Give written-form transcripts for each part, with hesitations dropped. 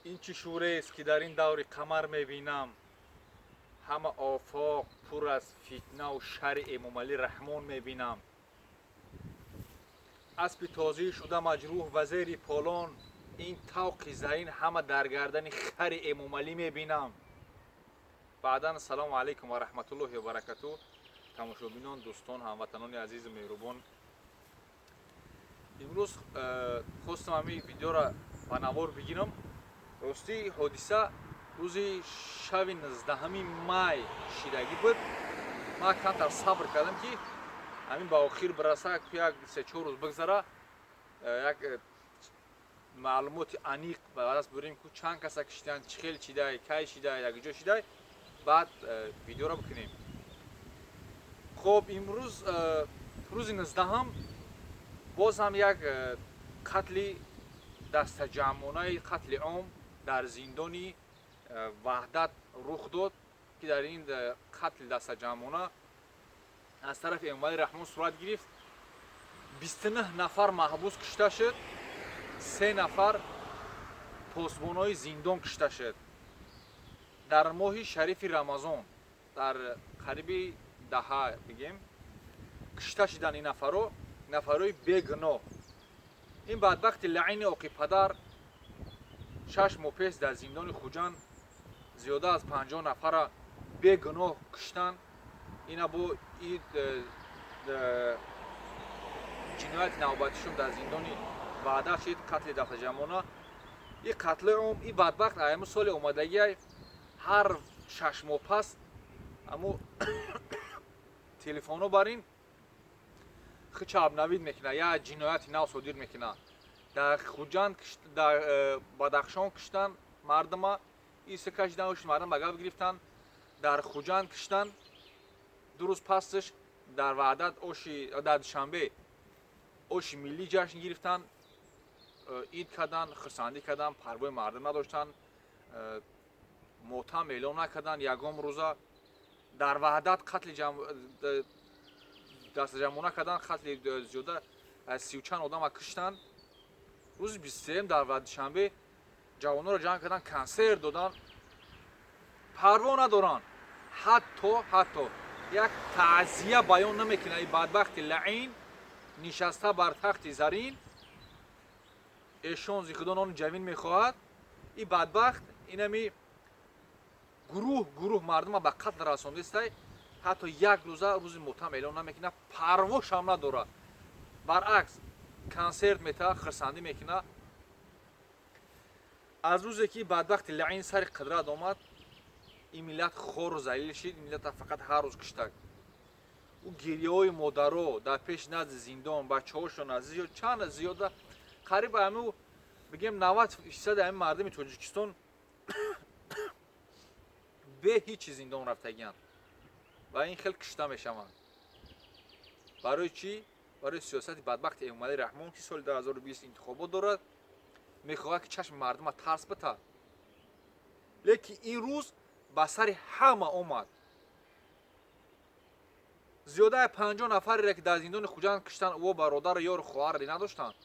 Ин чӣ шӯрест, ки дар ин даври қамар мебинам? Ҳама офоқ пур аз фитнаву шарри Эмомалӣ Раҳмон мебинам. Аспи тозӣ шуда маҷрӯҳ ва зери полон, ин тавқи зарин ҳама дар гардани хари Эмомалӣ мебинам. Баъдан, ассалому алайкум ва раҳматуллоҳи ва баракату, тамошобинон, дӯстон, ҳамватанони азизу меҳрубон. Имрӯз хостам ҳамин видеоро ба навор бигирам. Ростӣ, ҳодиса рӯзи шаби 19 май шидагӣ буд. Ман камтар сабр кардам, ки ҳамин ба охир бираса, як 3-4 рӯз бигзара, як маълумоти аниқ ба даст бурем, ку чанд каса киштиянд, чӣ хел шидай, кай шидай, як ҷо шидай, баъд видеоро бикунем. Хоб, имрӯз, рӯзи 19-ам, боз ҳам як қатли дастаҷамъонаи қатли ом дар зиндони Ваҳдат рух дод, ки дар ин қатли дастаҷамъона аз тарафи Эмомалӣ Раҳмон сурат гирифт. 29 нафар маҳбус кушта шуд, се нафар посбонои зиндон кушта шуд. Дар моҳи шарифи Рамазон, дар қариби даҳа бигем, кушта шидан ин нафаро, нафарои бегуноҳ. Ин бадбахти лаъини оқипадар 6 моҳ пеш дар зиндони Хуҷанд зиёда аз 50 нафара бегуноҳ куштанд. Ина бо ҷинояти навбатишон дар зиндони Ваҳдат шид, қатли дастаҷамъона. И қатли ом, и бадбахт аямо соли омадагиай ҳар 6 моҳ пас амо телефонҳо бар ин хича обновить мекуна, як ҷинояти нав содир мекуна. Дар Хуҷанд, дар Бадахшон киштан мардума, иса кашидан, мардум ба гап гирифтан. Дар Хуҷанд киштан, 2 рӯз пасаш дар Ваҳдат оши, дар Душанбе оши миллӣ ҷашн гирифтан, ид кардан, хурсандӣ кардан, парвои мардум надоштанд, мотам эълон накардан ягон рӯза. Дар Ваҳдат қатли дастаҷамъона кардан, қатли зиёда аз сию чанд одама киштанд. Рӯзи 23-м дар Душанбе ҷавононро ҷамъ кардан, консерт додан. Парво надоранд, ҳатто як таъзия баён намекунад. И бадбахти лаъин нишаста бар тахти зарин, эшон зи худо нони ҷавин мехоҳад. И бадбахт инами гурӯҳ гурӯҳ мардума ба қатл расондистай, ҳатто як рӯза рӯзи мотам эълон намекунад, парвошам надорад. Баръакс, консерт метаҳад, хурсандӣ мекунад. Аз рӯзе ки бадбахти лаъин сари қудрат омад, ин миллат хору залил шид. Ин миллата фақат ҳар рӯз киштак. Ӯ гирияҳои модаро дар пеши назди зиндон, бачаҳошон зиёд, чанд зиёда, қариб ҳаму бигем 90 фисади ҳамин мардуми Тоҷикистон бе ҳичи зиндон рафтагиянд ва ин хел кишта мешаванд. Барои чӣ? Барои сиёсати бадбахти Эмомалӣ Раҳмон, ки соли 2020 интихобот дорад, мехоҳад, ки чашми мардума тарс бита. Лекин ин рӯз ба сари ҳама омад. Зиёдаи 50 нафарере, ки дар зиндони Хуҷанд киштанд, ӯ бародару ёру хоҳаре надоштанд?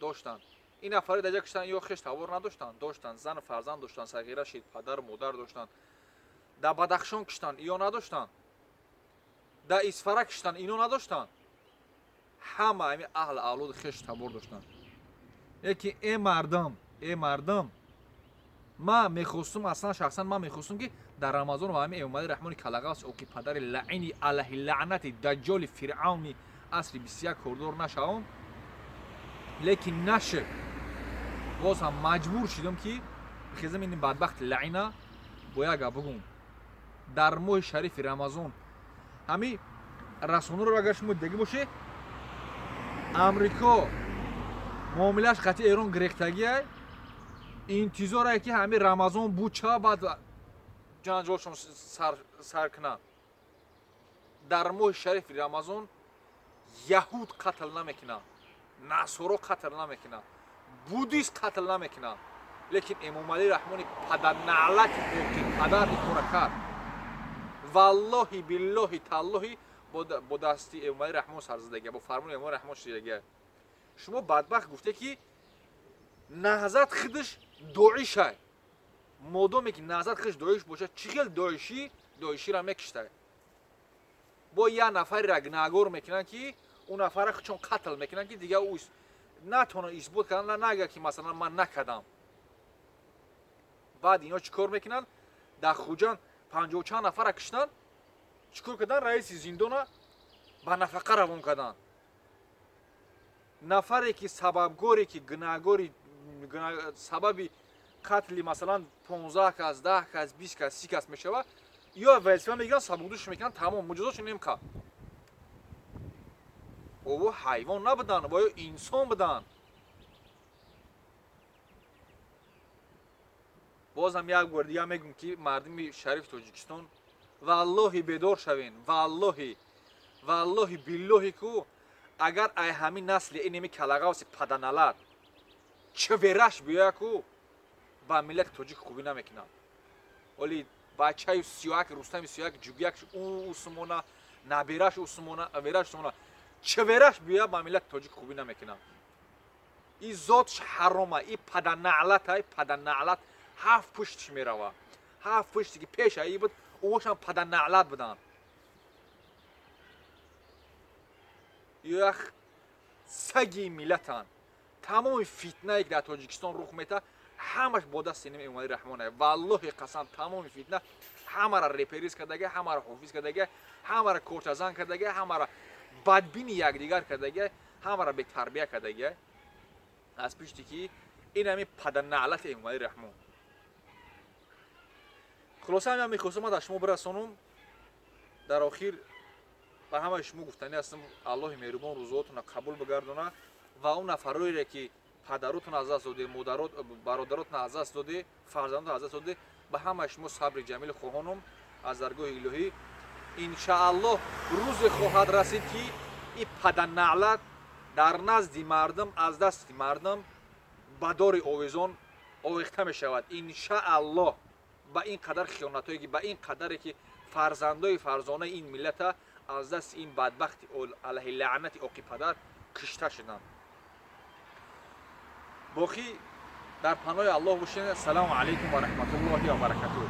Доштанд. Ин нафаре дар ҷа киштанд, ё хеш табор надоштанд? Доштанд. Зану фарзанд доштанд, сағира шид, падару модар доштанд. Дар Бадахшон киштанд, иё надоштанд? Дар Исфара киштанд, ино надоштанд? Ҳама ҳами аҳли авлоди хеш табор доштанд. Лекин, э мардум, э мардум, ман мехостум, аслан шахсан ман мехостум, ки дар Рамазон ва ҳамин Эмомалӣ Раҳмони калағас, оки падари лаъини, алайҳи лаънати даҷҷоли фиръавни асри 21 кордор нашавам, лекин нашуд. Боз ҳам маҷбур шудам, ки бихезам, ини бадбахти лаъина бо як гап бугум. Дар моҳи шарифи Рамазон ҳами расонаро агар шумо дидагӣ бошед, Амрико муомилааш қатъи Эрон гирехтагиай, интизорае, ки ҳами Рамазон буд чава, баъд ҷанҷолшон сар кунад. Дар моҳи шарифи Рамазон яҳуд қатл намекунад, насоро қатл намекунад, буддист қатл намекунад, лекин Эмомалӣ Раҳмони падарналати оқипадар ин кора кард. Валлоҳи, биллоҳи, таллоҳи, бо дасти Эмомалӣ Раҳмон сарзадагия, бо фармони Эмомалӣ Раҳмон шидагия. Шумо бадбахт гуфте, ки Наҳзат худаш доишай. Модоме ки Наҳзат хиш Доиш бошад, чӣ хел доишӣ доиширо мекишта? Бо як нафареро гунаҳгор мекунанд, ки ӯ нафарро чун қатл мекунанд, ки дигар ӯ натавона исбот кардан, нага ки масалан ман накардам. Баъд ино чӣ кор мекунанд? Дар Хуҷанд 50 чанд нафарро киштанд. Чӣ кор карданд? Раиси зиндона ба нафақа равон карданд. Нафаре ки сабабгоре, ки гунаҳгори, сабаби қатли масалан 15 кас, 10 кас, 20 кас, 30 кас мешавад, ё вазифа мегиранд, сабукдӯш мекунанд, тамом, муҷозотшон немқа. Ово ҳайвон набуданд, воё инсон буданд. Бозам як бор дига мегӯм, ки мардуми шарифи Тоҷикистон, валлоҳи, бедор шавен. Валлоҳи, валлоҳи, биллоҳи ку, агар ай ҳамин насли инеми калағавси паданалат чивераш биёя ку, ба миллати тоҷик хубӣ намекунад. Оли бачаю сиёак, Рустами сиёак, ҷугияк ӯ усумона, набераш усумона, авераш усумона, чивераш биёя, ба миллати тоҷик хубӣ намекунад. И зотш ҳарома, и паданалата, и паданалат ҳафт пуштиш мерава. Ҳафт пушти ки пеша и буд, ӯшам паданалат буданд. Як саги миллатанд. Тамоми фитнае ки дар Тоҷикистон рух метаҳад, ҳамаш бо дасти ними Эмомалӣ Раҳмон. Валлоҳи қасам, тамоми фитна ҳамаро репериз кардага, ҳамаро ҳофиз кардага, ҳамаро корчазан кардага, ҳамаро бадбини якдигар кардага, ҳамаро бетарбия кардага. Аз пишти ки ин ҳами паданалати Эмомалӣ Раҳмон. Хулоса, ҳамин мехостам ман дар шумо бирасонам. Дар охир ба ҳамаи шумо гуфтанӣ ҳастам: Аллоҳи меҳрубон рӯзоотонро қабул бигардона ва он нафароере ки падаротон аз даст доде, модарот, бародаротон аз даст доде, фарзандотон аз даст доде, ба ҳамаи шумо сабри ҷамил хоҳонам аз даргоҳи илоҳӣ. Иншааллоҳ, рӯзе хоҳад расид, ки и паданалат дар назди мардум аз дасти мардум ба дори овезон овехта мешавад. Иншааллоҳ, ба ин қадар хиёнатҳое ки, ба ин қадаре ки фарзандои фарзонаи ин миллата аз дасти ин бадбахти алайҳи лаънати оқи падар кишта шуданд. Боқӣ дар паноҳи Аллоҳ бошед. Ассалому алайкум ва раҳматуллоҳи ва баракатуҳ.